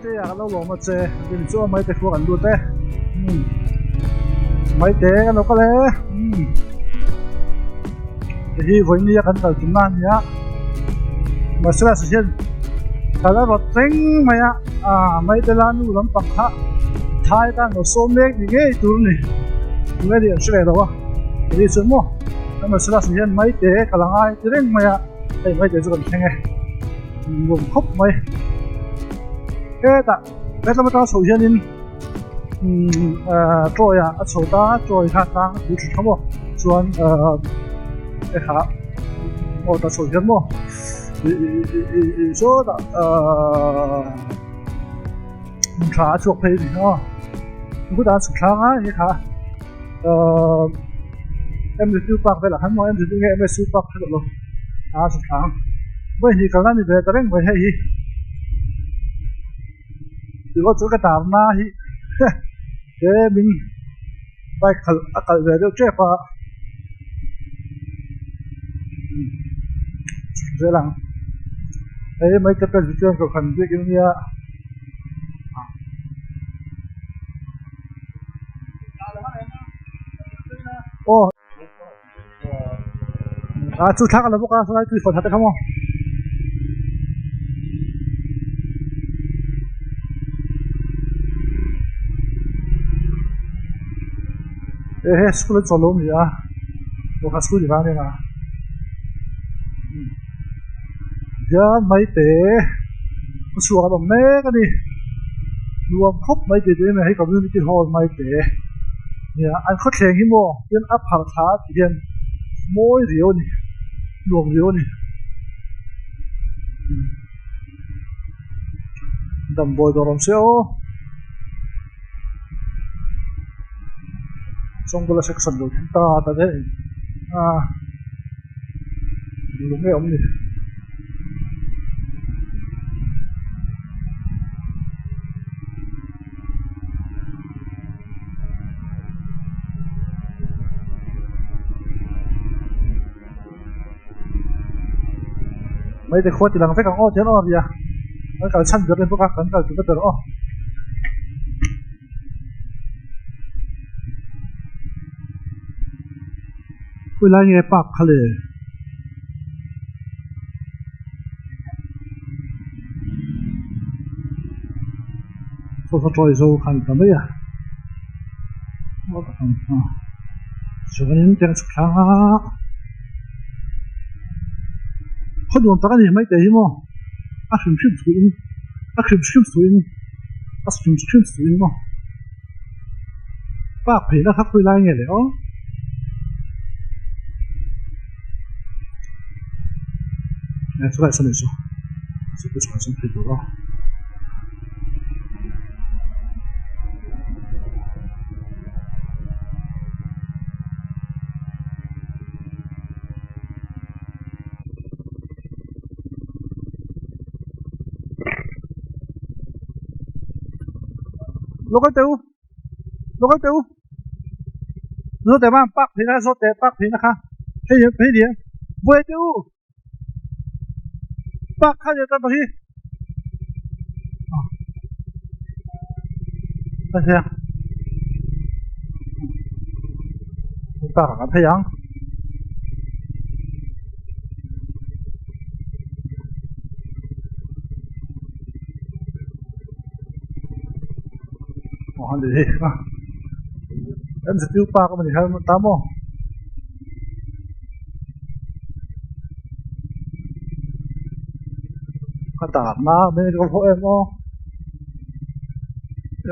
Maite ah ka lo lawm a che tin chu a maite khua kan lut e umm maite kan lo kal e umm hei hi vawinia kan kal tumna a ni a mahse a hian kal a rawt reng mai a ah maite la nu lampang kha thai tan lo sawm mek ni ngei tur a ni tunge tih an hre ve lo a hei chuan maw mahse hian maite kal a ngai ti reng mai a hei maite chu kan thleng e. Nuam khawp mai hetah hetlama tang chhoh hianin umm ahh toy ah a chho ta toy kha tlang a pui tha tha maw chuan ahh hekha aw ta chho hian maw ih ih ih sawtah ahh hmun tha a chhuak phei a ni aw khutah a chhuk thlang a hekha ahh M_S_U park velah khan maw M_S_U nge M_S_U park hre tawh lo a chhuk thlang vawi hnih kalna a ni ve ta reng mai hei hi tichuan chu ka tarna hi he min bike khalh a kalh ve deuh tep a zel ang hei mai te presbyterian kohhran biakin a nia. Aw a chu thla ka la bawk a saw lai tui fawt ha te kha maw. Ehe school an chawl lo a ni a aw kha school ni vang ania hian maite a chhuak an awm mek a ni nuam khawp mai tih tih hei community hall maite nia an khawthleng hi maw tin a phar thla a tih hian mawi riau a ni nuam riau a ni damdawi dawr awm se aw sawngkawla section lo thleng ta ta daih a. Lung nge awm ni maite khua ti lang vek ang aw tihian aw a ria kan kal chhan ber bawk a kan kal tur ber aw. Khawilai nge park kha le? Saw saw tawi zo khan ta mai a chuanin teng chhuk thlanga khaw nuam tak a ni maithei hi maw a hrim hrim thuin a hrim hrim thuin a hrim hrim thuin maw. Park phei na kha khawi lai nge le aw eh chulai sawn anih chu chu pawh chuan sawn phei tur aw. Lo kal teh u lo kal teh u zo teh bang park phei na zo teh park phei na kha hei hei ni buai teh u park kha ni tan hi a hria park ah kan phei ang. Aw han hei a MZU park a ni hian ta maw a dahna mai ka hmu em aw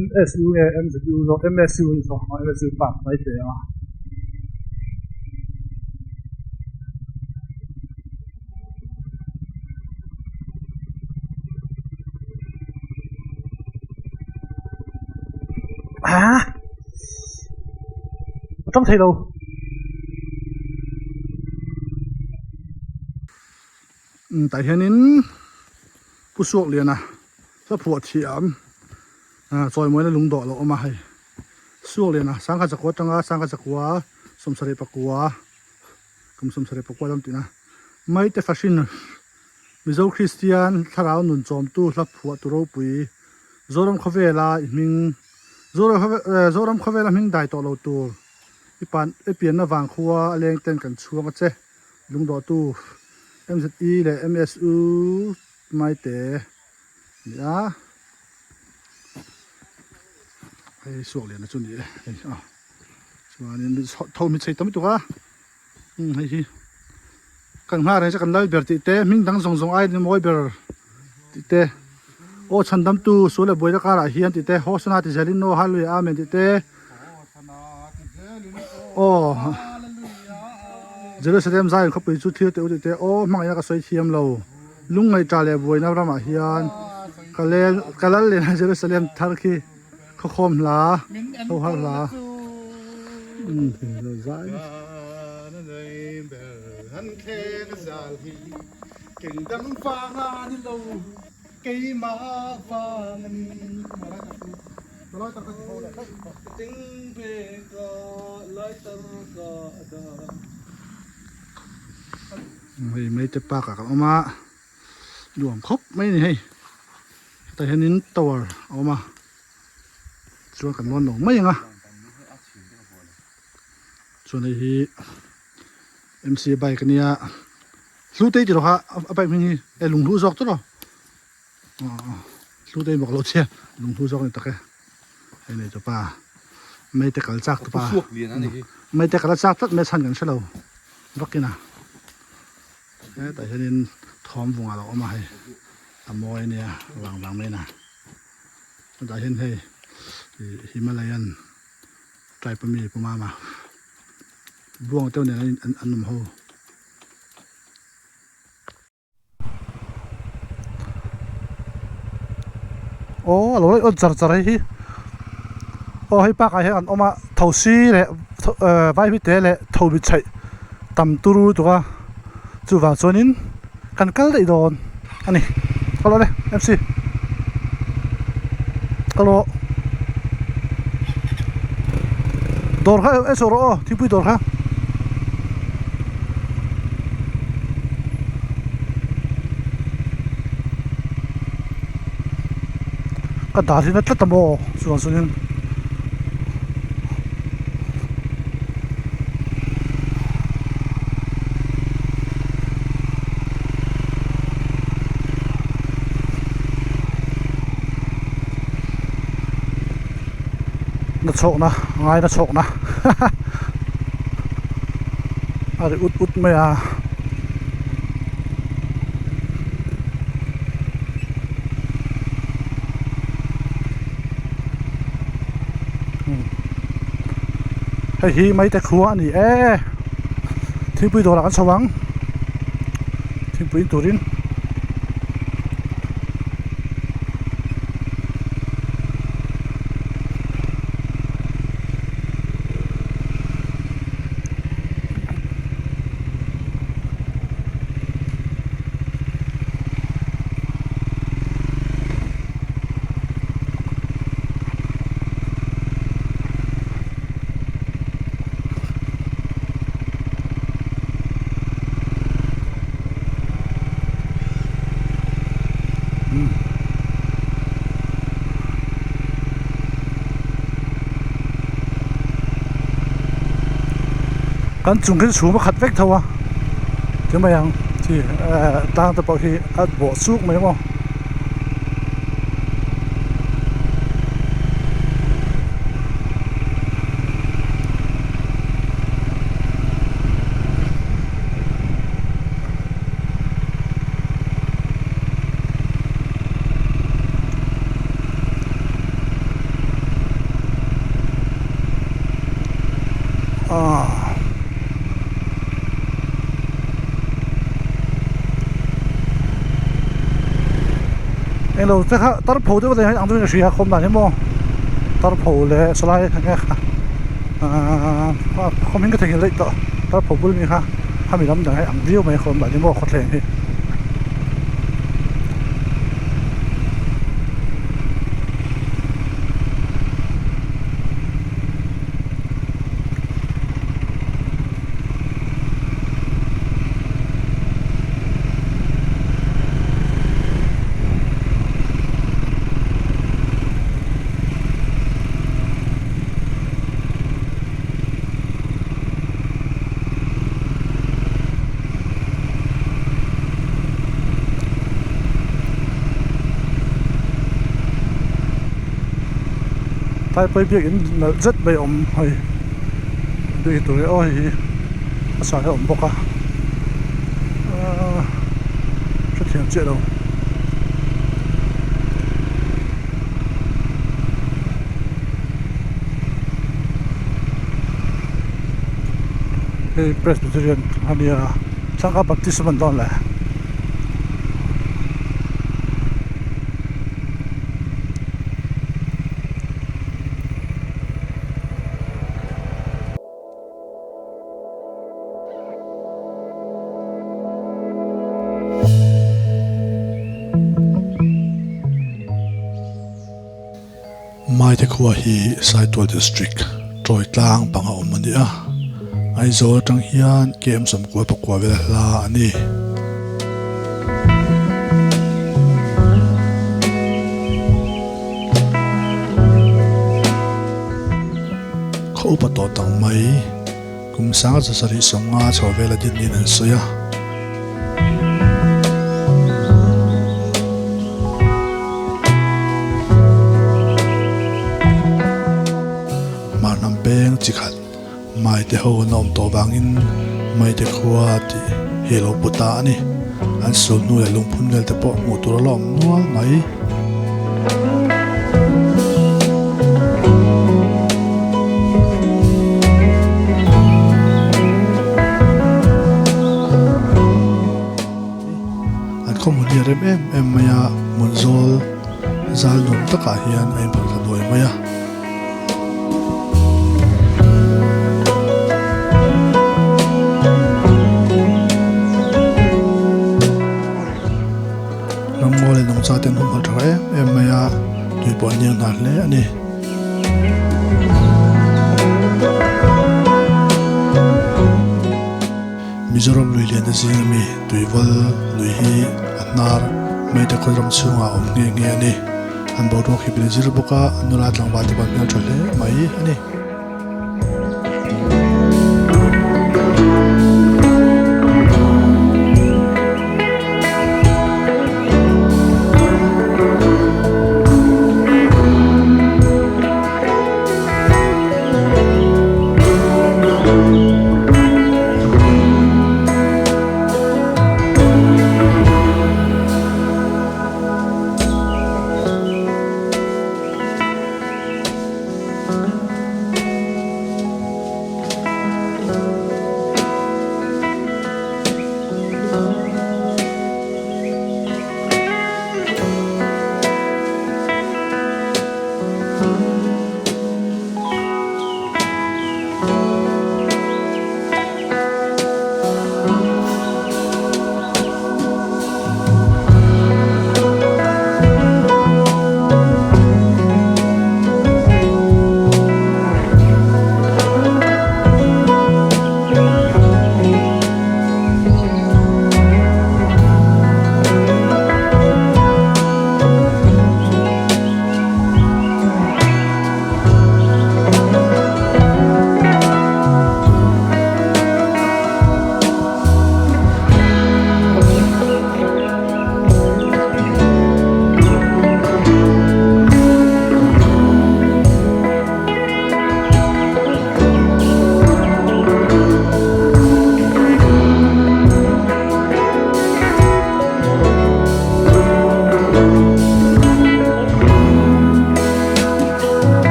M_S_U nge M_Z_U zawk M_S_U a ni zawk ang M_S_U park mai thei a. Ah a tang thei lo umm tah hianin pu Suakliana hla phuah thiam ah chawimawina lung dawh a lo awm a hei Suakliana sangha chakua atanga sangha chakua sawmsarih pakua. Kum 74 lam tihna Maite Fahrin Mizo Kristian thlarau nun chawmtu hla phuah tu ropui Zoram khawvela i hming Zoram khawvela hming dai tawh lo tur i pan i pianna vang khua a leng ten kan chhuang a che lungdawhtu MZE leh MSU maite a ni a hei suak lian a chu ni e hei a chuanin tho mi chei tam lutuk a umm hei hi kan nghak reng che kan lal ber tih te hming dang zawng zawng aiin mawi ber tih te aw chhan dam tu sual leh buaina karah hian tih te hosana ti zelin aw hallelujah amen tih te aw Jerusalem Zion khawpui chu thlir teh u tih te aw hmangaihna ka sawi thiam lo lungngaih leh buaina ramah hian ka lel ka lal leh Jerusalem thar khi. Khawkhawm hla ho har hla zai Hei Meite park ah kan awm a nuam khawp mai a ni hei hetah hianin tower a awm a chuan kan lawn lo mai ang a chuan hei hi M C bike a nia hlu te tih loh kha a bike hming hi e lunghlu zawk tawh lo hlu te bawk lo che lunghlu zawk a ni tak e hei nei tawpa mei te kal chak tawpa mei te kal a chak tlat mai a chhan kan hre lo vakin a. Hetah hianin thawm vung a lo awm a hei a mawi a nia vang vang mai a chutah hian hei ih Himalayan tribe ami pu mama buang te nen an an awm ho. Aw a lo awt char char hei hi aw hei park ah hian an awm a thosi leh vaivite leh tho mi chheih tam turu lutuk a chuvang chuanin kan kal daih dawn a ni kal rawh le M C kal rawh dawr kha en chhuah rawh aw thingpui dawr kha. Ka dar hi na tlat a maw chuan chuanin na chhawkna ngai na chhawkna a ri ut ut mai a. Hei hi maite khua a ni e thingpui dawrah kan chho ang thingpui in turin. Kan chung khi chhum a khat vek tho a ti mai ang chi eh tlang te pawh khi a bawh chuk mai maw. Englo te kha tar pho deuh a ang deuhin ka hria khawm dan hi maw tar pho leh sawlai enge kha ahh khawm in ka theihnghilh daih tawh tar pho bul mi kha khami lam dang hi a ang viau mai khawm dan hi maw khawthleng hi. Taipai biakin nalh zet mai a awm hei biakin tur hi aw hei hi a sah hi a awm bawk a ahh hrethiam chiah lo. Hei Presbyterian a nia thlang kha Baptist a man dawn le. Maite khua hi Saitual District Tawi tlang panga awm a ni a, Aizawl atang hian KM 99 vel hla a ni. Khaw upa tawh tang mai kum 1750 chho vela din niin an sawi a. Hmarhnam peng chi khat Maite ho an awm tawh vangin Maite khua tih hi a lo pu ta a ni. An sul hnu leh lungphun vel te pawh hmuh tur a la awm nual mai. An khawhmun hi a rem em em mai a, hmun zawl zal nuam takah hian a inphawrh thla duai mai a. Ramngaw leh nungcha te an humhalh tha em em mai a, tui pawh an liang hna hle a ni. Mizoram lui lian te zing ami Tuival lui hi a hnar Meite khawi ram chhungah a awm nghe nghe a ni. An boruak hi bil zir bawk a, an nula tlangval te pawh an hmeltha hle mai a ni.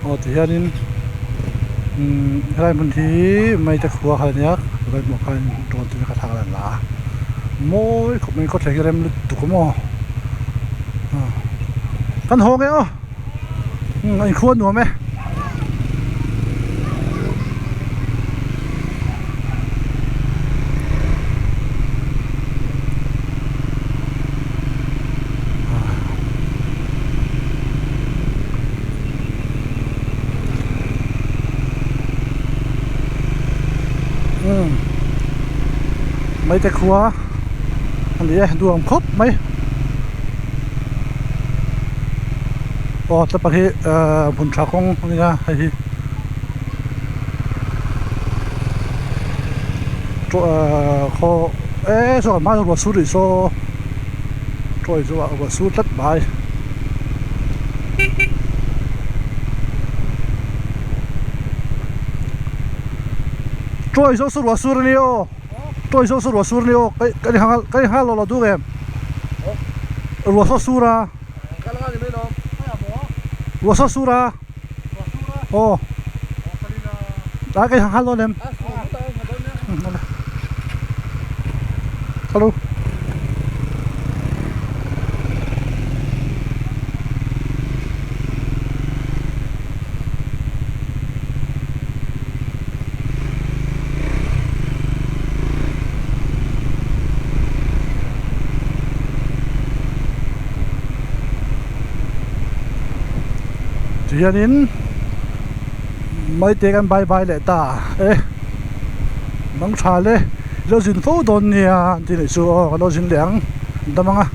Aw ti hianin umm helai hmun hi Maite khua kha a nia helai hmuh khan drone te ka thlak a la a mawi khawp mai khawthleng hi rem lutuk a maw kan haw nge aw umm a inkhua nuam e. Umm Maite khua a ni e nuam khawp mai aw tlapa hi ahh hmun tha kawng a nia hei hi ahh khaw eee saw kan hma ruah sur rih saw tawi chu ruah sur tlat mai. Tawi zawk chu ruah sur a ni aw tawi zawk chu ruah sur a ni aw ka ni hang ka ni hang lo lo duh em ruah saw sur a ruah saw sur a aw a ka ni hang dawn em hello. Tihianin maite kan bye bye leh ta e mang tha le lo zin fo dawn nia an ti leh chu aw ka lo zin leh ang an dam ang a.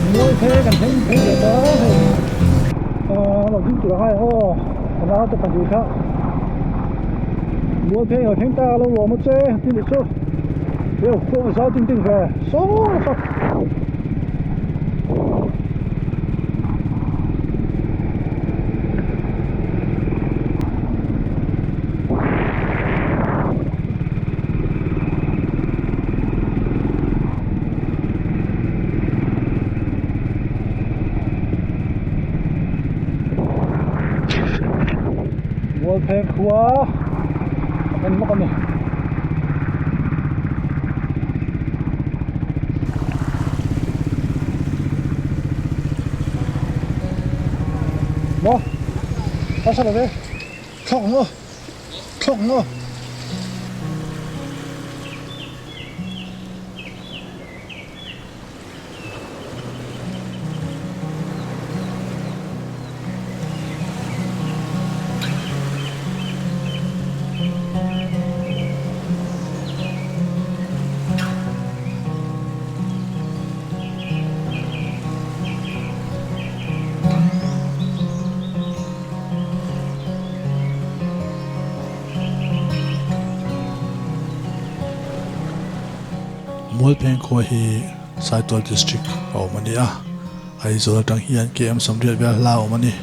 Mual phei kan thleng phei leh ta hei aaa lo ding tur ang a aw ka naute pahnih kha mual phei lo thleng ta lo lawm a che ti nih chu hei khuang zau ding ding ve saw saw. Mualpheng khua a en bawk a ni. Maw hmasa lo ve thlawk maw thlawk maw. Mualpheng khua hi Saitual District a awm a ni a, Aizawl atang hian KM 80 vel hla a awm a ni.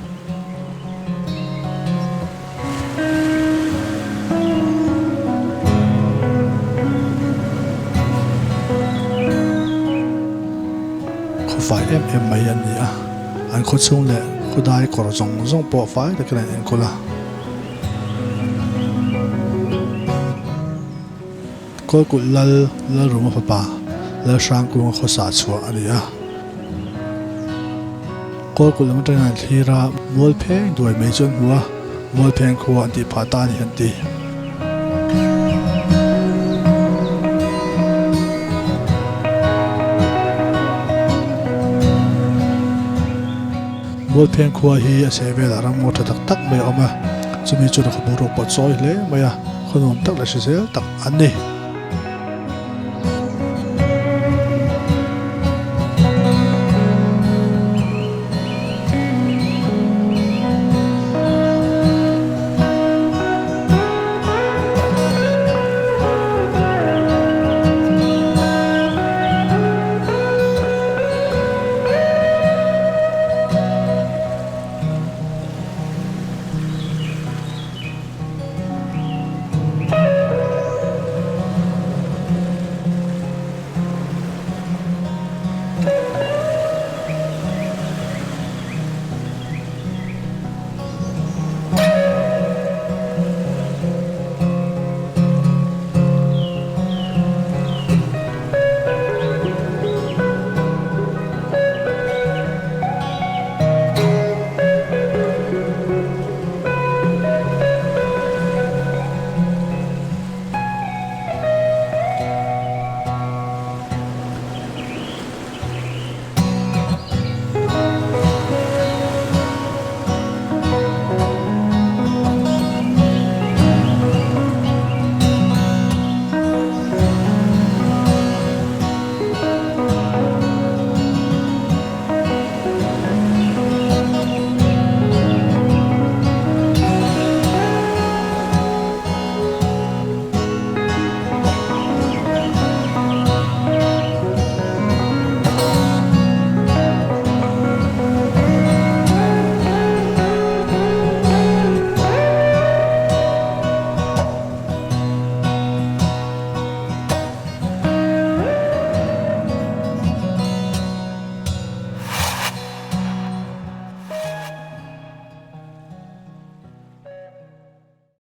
Khawfai em em mai an ni a, an khawchhung leh khawdai kawr zawng zawng pawh fai takin an enkawl a. Kawlkulh Lal Lalruma fapa Lalhrangkunga khawsa chhuah a ni a. Kawlkulh lam atangin an thlir a, Mualpheng duai mai chu an hmu a, Mualpheng khua an tih phah ta a ni an ti. Mualpheng khua hi a chheh velah ramngaw tha tak tak mai a awm a, chumi chuan a khawbung rawk pawh a chawi hle mai a, khaw nuam tak leh hrisel tak an ni.